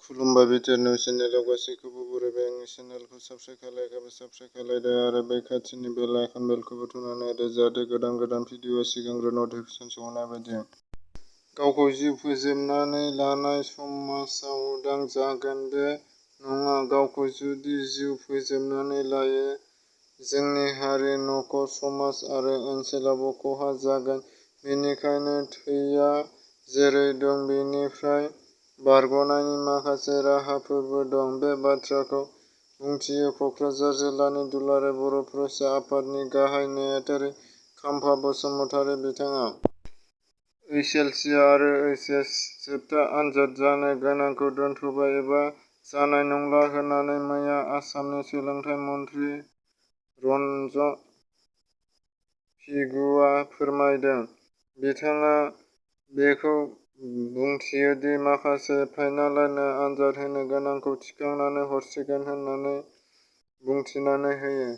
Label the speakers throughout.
Speaker 1: खुलुमबाय BTR news चेनेलाव गासैखौबो बरायबाय। आंनि चेनेलखौ साबस्क्राइब खालायाखैबा साबस्क्राइब खालायदो आरो बै खाथिनि बेल आइकन बेलखौबो थुनानै होदो जाहाथे गोदान गोदान भिडिअ सिगांग्रो नटिफिकेसन सहैनाय बायदि। गावखौ जिउ फोजोबनानै लानाय समाजाव उदां जागोन बे नङा। गावखौ जुदि जिउ फोजोबनानै लायो जोंनि हारि, नखर, समाज आरो ओनसोलाबो खहा जागोन। बेनिखायनो थैया जेरै दं बेनिफ्राय बारग'नायनि माखासे राहाफोरबो दं। बे बाथ्राखौ बुंथियो क'क्राझार जिल्लानि दुलाराय बर' फरायसा आफादनि गाहाय नेहाथारि खाम्फा बसुमतारी। बिथाङा एइचएसएलसि आरो एइचएस जोबथा आनजाद जानो गोनांखौ दोनथ'बाय एबा जानाय नंला होननानै मैया आसामनि सोलोंथाइ मन्थ्रि रनज पेगुआ फोरमायदों। बिथाङा बेखौ बुंथियो दि माखासे फाइनालानो आनजाद होनो गोनांखौ थिखांनानै हरसिगोन होननानै बुंथिनानै होयो।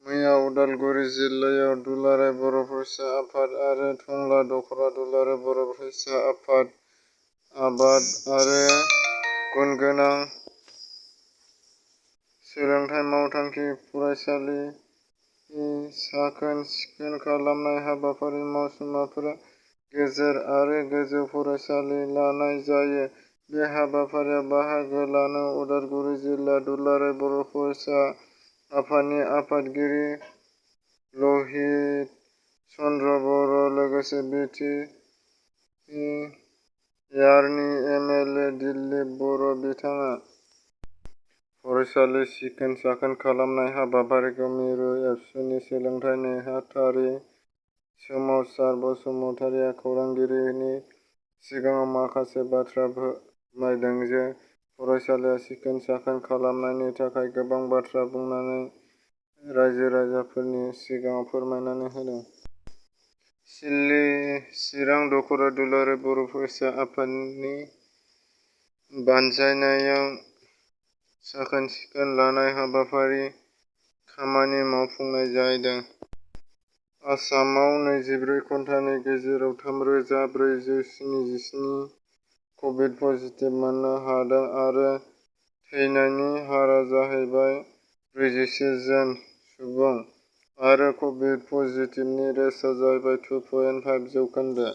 Speaker 1: मैया उदालगुरि जिल्लायाव दुलाराय बर' फरायसा आफाद आरो टंला दख'रा दुलाराय बर' फरायसा आफाद आबाद आरो गुनगोनां सोलोंथाइ मावथांखि फरायसालि साखोन-सिखोन खालामनाय हाबाफारि मावसुमाफोरा गेजेर आरो गोजौ फरायसालि लानाय जायो। बे हाबाफारियाव बाहागो लानो उदालगुरि जिल्ला दुलाराय बर' फरायसा आफादनि आफादगिरि लहित चन्द्र बर' लोगोसे बि टि आरनि एमएलए दिलीप बर'। बिथाङा फरायसालि सिखोन-साखोन खालामनाय हाबाफारिखौ मिरु एबसुनि सोलोंथाइ नेहाथारि सोमावसार बसुमतारीआ खौरांगिरिनि सिगाङाव माखासे बाथ्रा फोरमायदों जे फरायसालिया सिखोन-साखोन खालामनायनि थाखाय गोबां बाथ्रा बुंनानै रायजो-राजाफोरनि सिगाङाव फोरमायनानै होदों। चिरां दख'रा दुलाराय बर' फरायसा आफादनि बानजायनायाव साखोन-सिखोन लानाय हाबाफारि खामानि मावफुंनाय जादों। आसामाव 24 घन्टानि गेजेराव 3,477 कभिड पजिटिभ मोननो हादों आरो थैनायनि हारआ जाहैबाय 41 जन सुबुं आरो कभिड पजिटिभनि रेटआ जाहैबाय 2.5 जौखोन्दो।